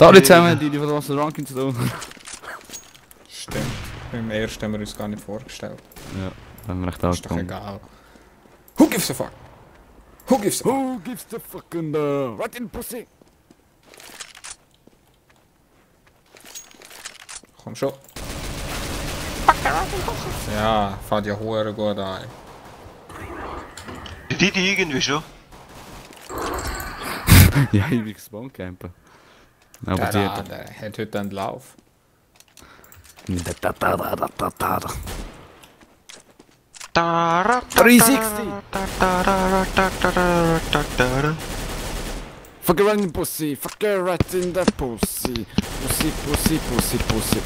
Sorry zusammen, die von was Ranking zu tun. Stimmt. Beim ersten haben wir uns gar nicht vorgestellt. Ja, wenn wir echt auch Ist doch egal. Who gives a fuck? Who gives a fuck? Who gives the fucking right in pussy? Komm schon. Ja, fährt ja hure gut an. Die irgendwie schon. Ja, ich will Spawncampen. Aber Der, die der hat... hat heute einen Lauf. 360! Fuck around in pussy, fuck a rat in the pussy. Pussy, pussy, pussy, pussy.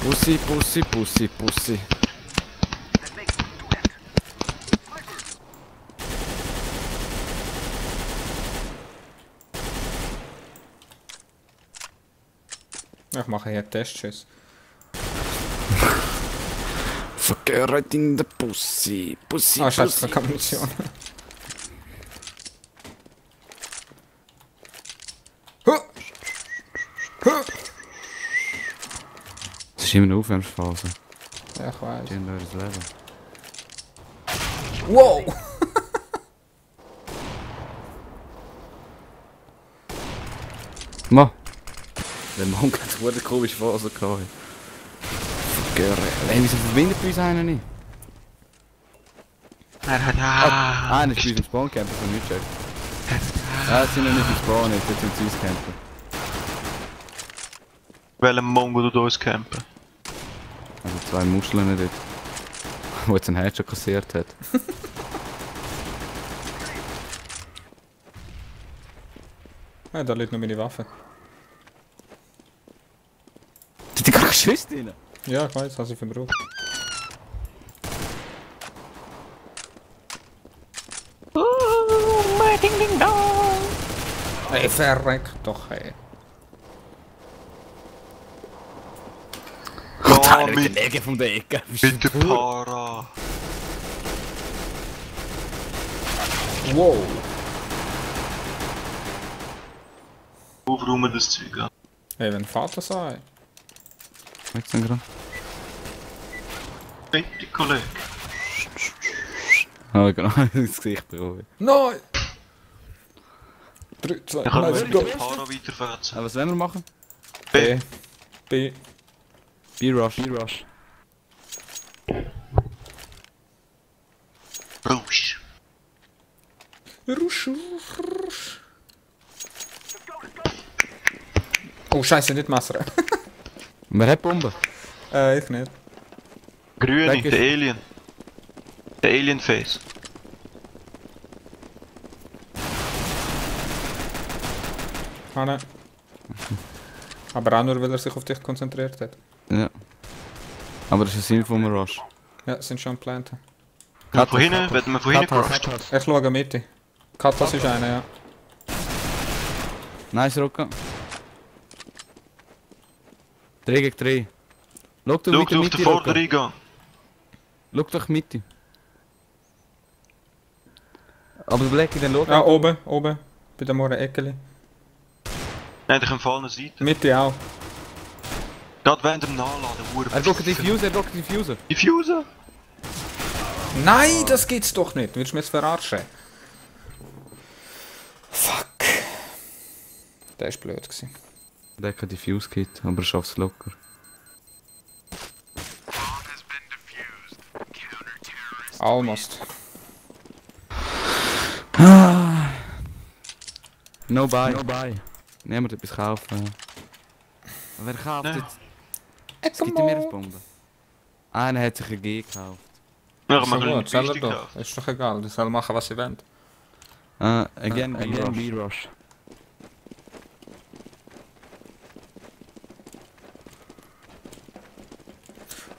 Pussy, pussy, pussy, pussy. Ich mache hier Testschuss. Fuck a rat in the pussy. Pussy, Ah, scheiße, pussy. keine Munition. Es ist immer eine Aufwärmsphase. Ja, ich weiß. Die haben eures Leben. Wow! Ma! Der Mann hat eine komische Phase gehabt. Fuck a rat. Ey, wieso verbindet bei uns einer nicht? Einer ist bei uns im Spawncamper, von mir checkt. Ja, jetzt sind wir nicht im Spawn, jetzt sind sie uns campen. Welchen Mongo du da uns campen? Also zwei Muscheln dort. Wo jetzt ein Headshot kassiert hat. Ja, da liegt noch meine Waffe. Du hast gar keine Schüsse drin? Ja, ich weiß, was ich verbraucht. Ey, verreck doch, ey. Ja, mit mit, der Nägel von der Ecke. mit der Para. Wow. Aufräumen das Zeug an. Ey, wenn Vater sei. Jetzt denn gerade? Bitte, Kollege. Ah, genau, ins Gesicht bekommen. Nein! 3, 2, Dann können wir let's mit go. der Para weiterfetzen. Aber was wollen wir machen? B. B. B-Rush. B-Rush. Rusch. Rusch, rusch. Oh, scheiße, nicht Messer. Wer hat Bomben? Ich nicht. Grüne, Weg ist- der Alien. Der Alien-Face. Ah, nein. Aber auch nur, weil er sich auf dich konzentriert hat. Ja. Aber das ist ein sinnvoller Rush. Ja, sind schon Planten. Von hinten, werden wir von hinten gerusht. Ich schaue Mitte. Katas ist einer, ja. Nice, Rocca. 3 gegen 3. Schau du Schau mit der auf Mitte, den Rocca. vorderen Eingang. Schau doch Mitte. Aber Blackie, dann schau. Ja, oben, oben. Bei dem Mohren Eckeli. Nein, der kommt von allen Seiten. Mitte auch. Gerade während dem Nachladen, Uhr. Er dockt Diffuser, er dockt Diffuser. Diffuser? Nein, das gibt's doch nicht. Willst du mich jetzt verarschen? Fuck. Der ist blöd gewesen. Der hat kein Diffuse-Kit, aber er schafft es locker. Almost. No buy. No buy. Niemand etwas kaufen. Wer kauft Nein. jetzt? Es gibt ja Meeresbomben. Einer hat sich eine G gekauft. Ja, Ist wir doch können gut, soll er richtig doch. kaufen. Ist doch egal, die soll machen, was sie wollen. Again B-Rush.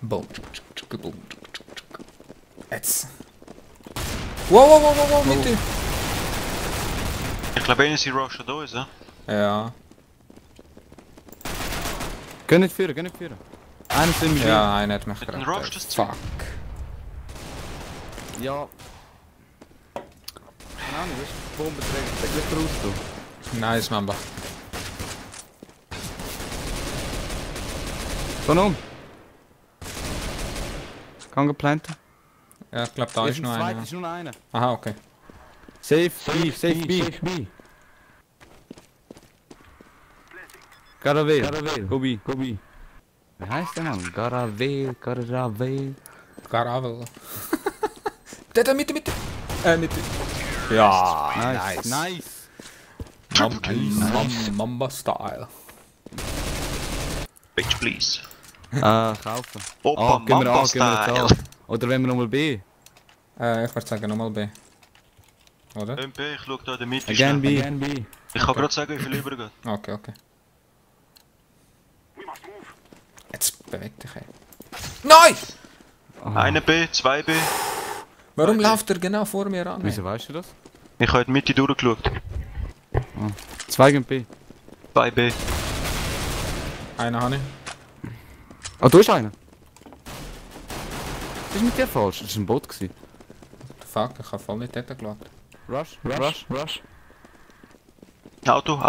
Boom. Boom. Jetzt. Wow, wow, wow, wow, wow, Mitte. Ich glaube, einer ist Rush da ist, ja? Ja. Geh nicht führen, geh nicht führen. Einer sind mit Ja, einer hat mich Mit dem gerettet. Rush das Zeug. Fuck. mir. Ja. Keine Ahnung, weißt du, Bombenträger, der geht raus, du. Nice, Mamba. Komm. Kann geplanten. Ja, ich glaube da ist noch einer. Ist nur noch einer. Aha, okay. Safe B. Garavel. Go B. Wie heißt der Mann? Garavel. Garavel. Der da Mitte. Mitte. Ja, Nice. Mamba Style. Bitch, please. Kaufen. Opa, gehen wir Mamba A. Style. Oder wenn wir nochmal B. Ich würde sagen nochmal B. Oder? MP, ich schau da in der Mitte. Again schnell. B. Ich kann gerade sagen, wie viel übergeht. Okay. Jetzt beweg dich, ey. Nein! Eine B, 2 B. Warum läuft er genau vor mir an? Wieso weißt du das? Ich habe in die Mitte durchgeschaut. 2 gegen B. 2 B. Einer habe ich. Ah, du hast einen. Das ist mit dir falsch. Das war ein Bot. Fuck, ich habe voll nicht dort geschaut. Rush. Auto.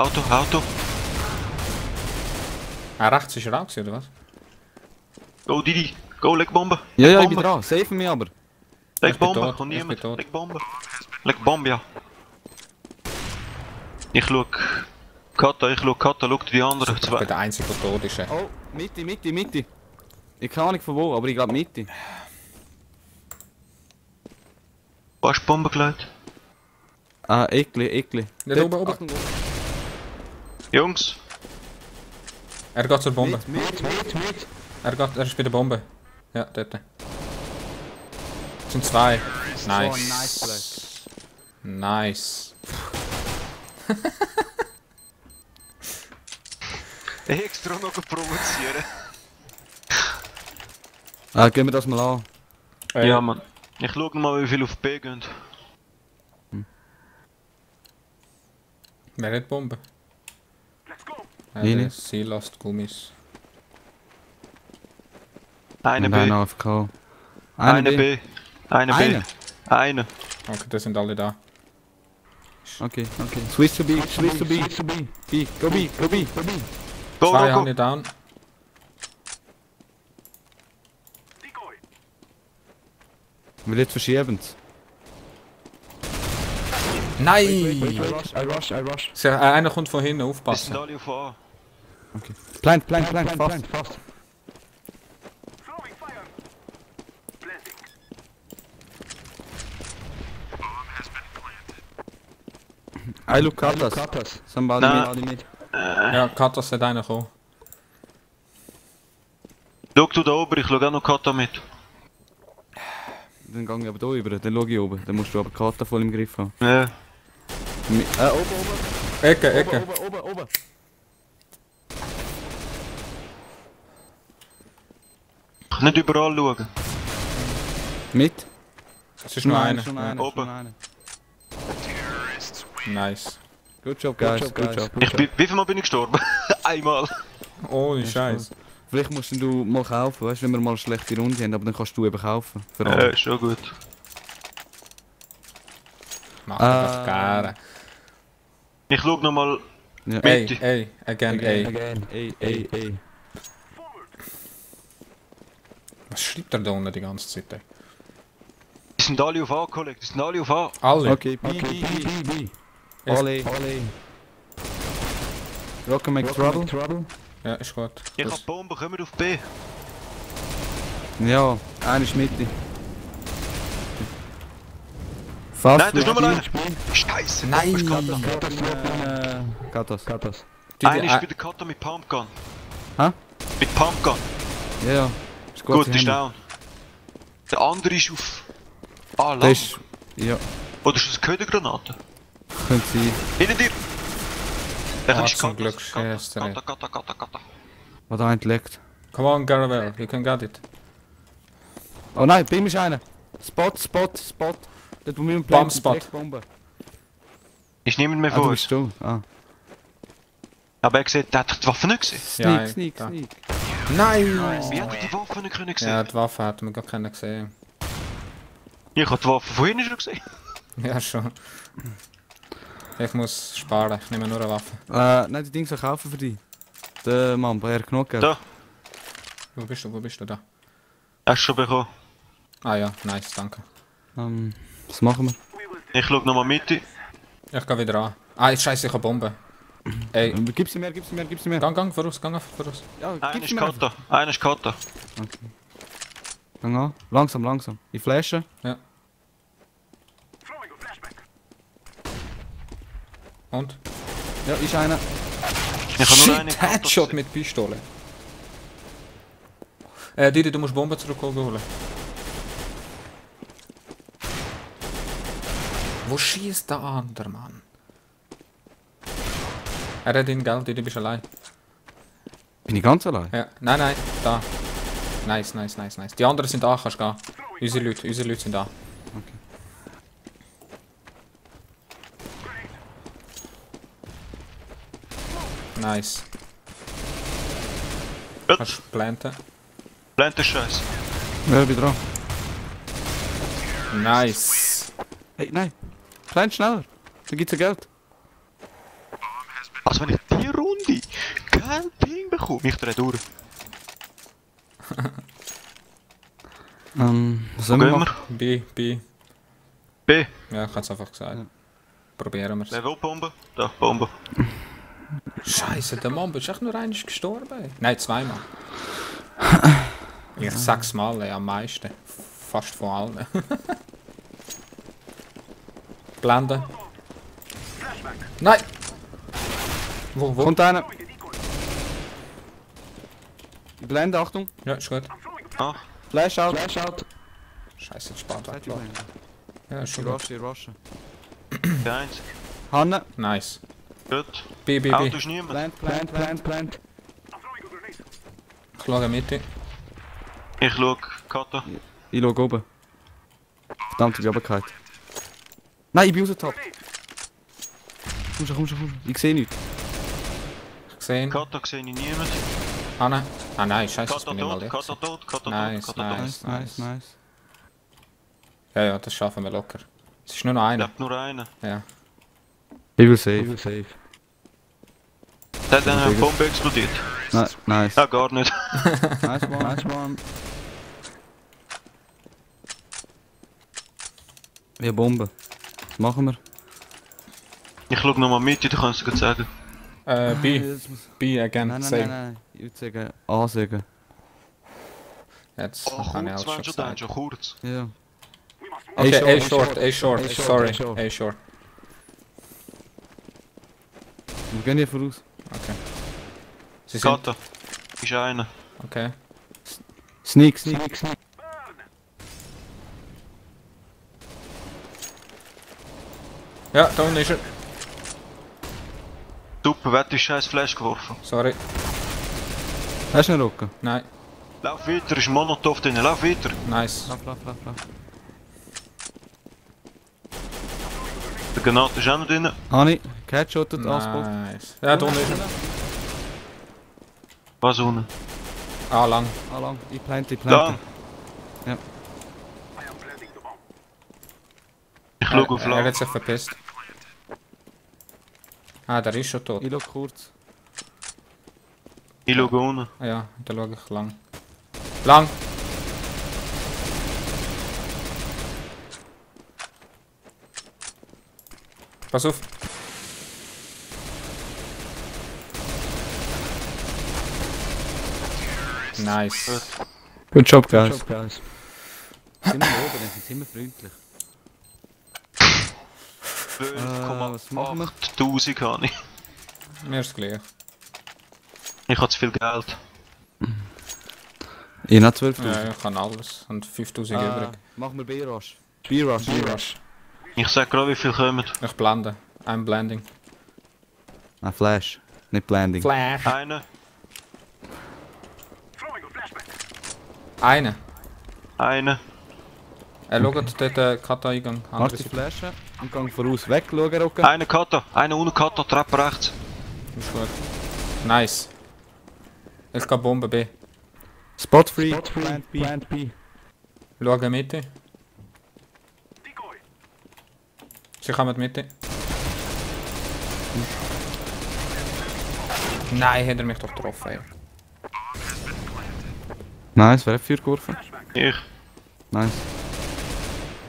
Rechts ist er auch gewesen, oder was? Go Didi. Go, leg Bombe. Ja, ich bin dran. Safe mich aber. Leg Ich bin Bombe, tot, kommt ich niemand. bin tot. Leg Bombe. Leg Bombe, ja. Ich schau Kata, schau dir die anderen Ich bin zwei. der Einzige, der tot ist. Ey. Oh, Mitte. Ich kann nicht von wo, aber ich glaube Mitte. Wo hast du die Bombe gelegt? Ah, Ekli. Nicht oben. Achtung, Jungs, Er geht zur Bombe. Mit. Er ist bei der Bombe. Ja, dort. Es sind zwei. Nice. Nice. extra noch provozieren. Gehen wir das mal an. Ja, Mann. Ich schau mal, wie viel auf B gehen. Wer hat Bombe? Ich nicht. Sie lässt Gummis. Eine Und B. einer AFK. Eine B. Eine B. Eine? Eine. Okay, das sind alle da. Okay. Swiss to B. B. Go B. Go, Zwei go, habe go. ich down. Wir jetzt verschieben es. Nein! I rush. Einer kommt von hinten, Wir aufpassen. sind alle auf A. Plant, fast. I look Katas. Somebody Nah. mid. Ja, Katas hat einer gekommen. Schau du da oben, ich schau auch noch Kata mit. Dann gang ich aber da über, dann schau ich oben. Dann musst du aber Kata voll im Griff haben. Ja. Oben. Ecke. Oben. Nicht überall schauen. Mit? Es ist nur einer. Oben. Nice. Good job, guys. Good job. Wie viel Mal bin ich gestorben? Einmal. Ohne Scheiß. Vielleicht musst du mal kaufen, weißt du, wenn wir mal eine schlechte Runde haben, aber dann kannst du eben kaufen. Für Ja, alle. ist schon gut. Mach das gerne. Ich schau nochmal. Ja. Mitte. Ey, again. Ey. Was schreibt er da unten die ganze Zeit? Ey? Die sind alle auf A, Kollege. Die sind alle auf A. Alle? Okay, B. Ole. Rocker make trouble. Ja, ist gut. Ich hab Bomben, kommen wir auf B. Ja, einer ist Mitte. Fast. Nein, da ist nur einer. Scheiße. Nein! Katas. Einer ist bei der Kata mit Pumpgun. Hä? Mit Pumpgun. Ja. Ist Gut, sie ist haben. down. Der andere ist auf A Der lang. ist... Ja, Oder ist das keine Granate? könnte sein. Hinter dir! Der Ah, ist zum Kata. Glück schießt er nicht. Kata. Was einer leckt. Come on, Garavel, you can get it. Oh nein, bei mir ist einer. Spot. Dort wo wir im Bomb Spot. Bombe. Ist niemand mehr Ah, du vor bist uns. du. Ah. Aber er sieht, der hat die Waffe nicht gesehen. Ja, Sneak. da. Nein! Wie hat er die Waffe nicht können Ja, gesehen? die Waffe hat man gar keinen gesehen. Ich habe die Waffe vorhin schon gesehen. Ja, schon. Ich muss sparen, ich nehme nur eine Waffe. Nein, die Dinge soll kaufen für dich. Der Mann, bei Knockout. Da. Wo bist du? Wo bist du? Da. Hast du schon bekommen? Ah ja, nice, danke. Was machen wir? Ich schau nochmal Mitte. Ich geh wieder an. Ah, jetzt scheiße, ich hab Bombe. Ey, Gib sie mir, gib sie mir, gib sie mir. gang voraus, gang einfach voraus. Ja, Einer gib ist sie mir. Kata. Einer ist Kata. Okay. Gang an. Langsam, langsam. Ich flashe. Ja. Und? Ja, ist einer. Ich habe nur einen Shit, Kata Headshot gesehen. mit Pistole. Didi, du musst Bomben zurückholen. Wo schießt der andere, Mann? Er hat ihn, gell? Didi, bist allein. Bin ich ganz allein? Ja, nein, da. Nice. Die anderen sind da, kannst gehen. Unsere Leute sind da. Okay. Nice. Gut. Kannst du planten. Plant den Scheiß. Ja, bin dran. Nice. Hey, nein. Klein schneller. Da gibt's ja Geld. Also wenn ich die Runde kein Ping bekomme, ich drehe durch. Was Wo sollen wir gehen machen? wir? B. B. Ja, ich hab's einfach gesagt. Ja. Probieren wir's. Wer will Bombe? Da, Bombe. Scheiße, der Mann ist echt nur einmal gestorben. Nein, zweimal. Ich 6 Mal, am meisten. Fast von allen. Blenden. Nein! Wo? Kommt einer. Ich blende, Achtung. Ja, ist gut. Ah, Flash out. Flash out. Scheiße, jetzt spart Seid weg. ihr blenden? Ja, ist Ich schon gut. rushe, ich rushe. der einzige. Hanne. Nice. Gut. B. Auto ist niemand. Plant. Ich schaue Mitte. Ich schau Kata. Ich schau oben. Verdammt, ich bin runtergefallen. Nein, ich bin rausgetappt. Komm schon. Ich sehe nichts. Ich sehe ihn. Kata sehe ich niemand. Hanne. Ah nein, scheiße, das Kata bin ich mal tot, jetzt. Kata tot, Kata tot, Nice, Kata tot. Nice. Ja, das schaffen wir locker. Es ist nur noch einer. Bleibt nur einer. Ja. Ich will safe. Der hat eine Bombe explodiert. Nice. Ah, gar nicht. Nice one. Wir Bombe. Was machen wir? Ich schau nochmal Mitte, da kannst du dir sagen. B again, Nein. same. Ich würde sagen A sagen. Jetzt Oh, kann ich kurz, alles wenn schon schon dann, gesagt. schon kurz. Ja. Okay, A short, sorry. short. A short. Wir gehen hier voraus. Okay. Sie sind... Kata. Ist einer. Okay. Sneak. Ja, da unten ist er. Super, wer hat die scheiß Flash geworfen? Sorry. Hast du einen Rücken? Nein. Lauf weiter, ist Molotov drin, lauf weiter. Nice. Lauf. Der Granate ist auch noch drin. Hani, Catshotted, Asphalt. Nice. Ja, da unten ist er. Was unten? Ah, lang. Ah, lang. Ich plante. Lang. Ja. Ich schau auf Er lang. hat sich verpisst. Ah, der ist schon tot. Ich schau kurz. Ich schau unten. Ah, ja, da schaue ich lang. Lang! Pass auf! Nice. Good job, guys. Sind wir oben, dann sind wir freundlich. was machen wir? 12.800 habe ich. Mir ist gleich. Ich habe zu viel Geld. Ich habe 12.000. Ja, ich kann alles. Und 5000 übrig. Machen wir B-Rush. B-Rush. Ich sag gerade, wie viel kommen. Ich blende. I'm blending. Ah, Flash. Nicht Blending. Flash! Einer. Eine. Schaut dort Kata-Eingang. Mach die Flasche und gang voraus. Weg, schauen, Rocken. Einer Kata. Einer ohne Kata, Treppe rechts. Ist gut. Nice. Ich kann Bombe B. Spot free. Plant B. Schau Mitte. Sie kommen Mitte. Nein, hat er mich doch getroffen. Ey. Nice, wer hat Feuer geworfen? Ich. Nice.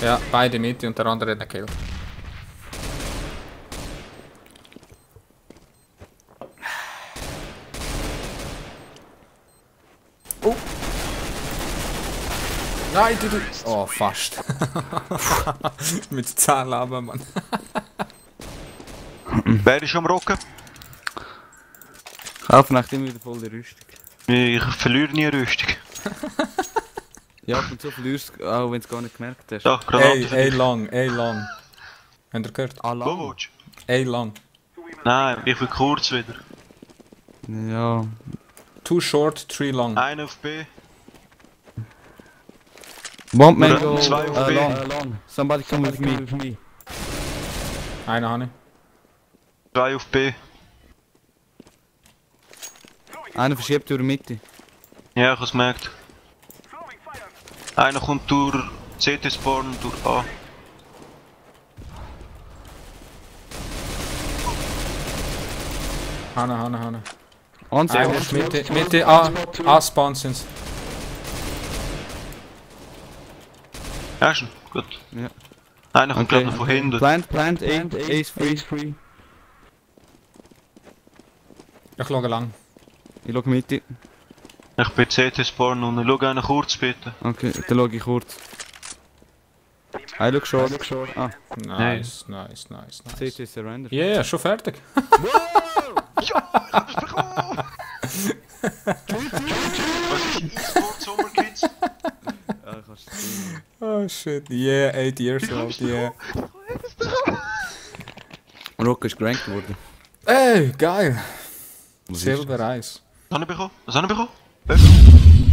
Ja, beide Mitte und der andere hat einen Kill. Oh! Nein, du! Oh, fast. Mit 10 Leben, Mann. Wer ist am Rocken? Kaufen nach dem wieder voll die Rüstung. Ich verliere nie Rüstung. Ja, ab und zu verlierst du, auch wenn du es gar nicht gemerkt hast. Da, Granate. Ey, lang. Habt ihr gehört? Ah, Wo willst Lang. du? Nein, ich will kurz wieder. Ja. 2 short, 3 long. Einer auf B. Bomb man Oder go, zwei auf B. long. Somebody come with me. Einer habe ich. 2 auf B. Einer verschiebt durch die Mitte. Ja, ich hab's gemerkt. Einer kommt durch CT Spawn und durch A. Hanne. Eins, Einer ist Mitte, A-Spawn sind's. Ja, schon, gut. Ja. Einer kommt Okay. gerade von hinten. Plant, A is free. Ich schaue lang. Ich schau Mitte. Ich bin CT Spawn und schau einen kurz bitte. Okay, dann schau ich kurz. Schau short. Ah, Nice. CT surrender. Yeah, schon fertig. Was ist E-Sport Sommerkids? Ja, kannst du sehen. Oh shit, yeah, 8 years old, yeah. Rocco ist gerankt worden. Ey, geil. Was ist Silber 1. Was habe ich bekommen? Was habe ich bekommen?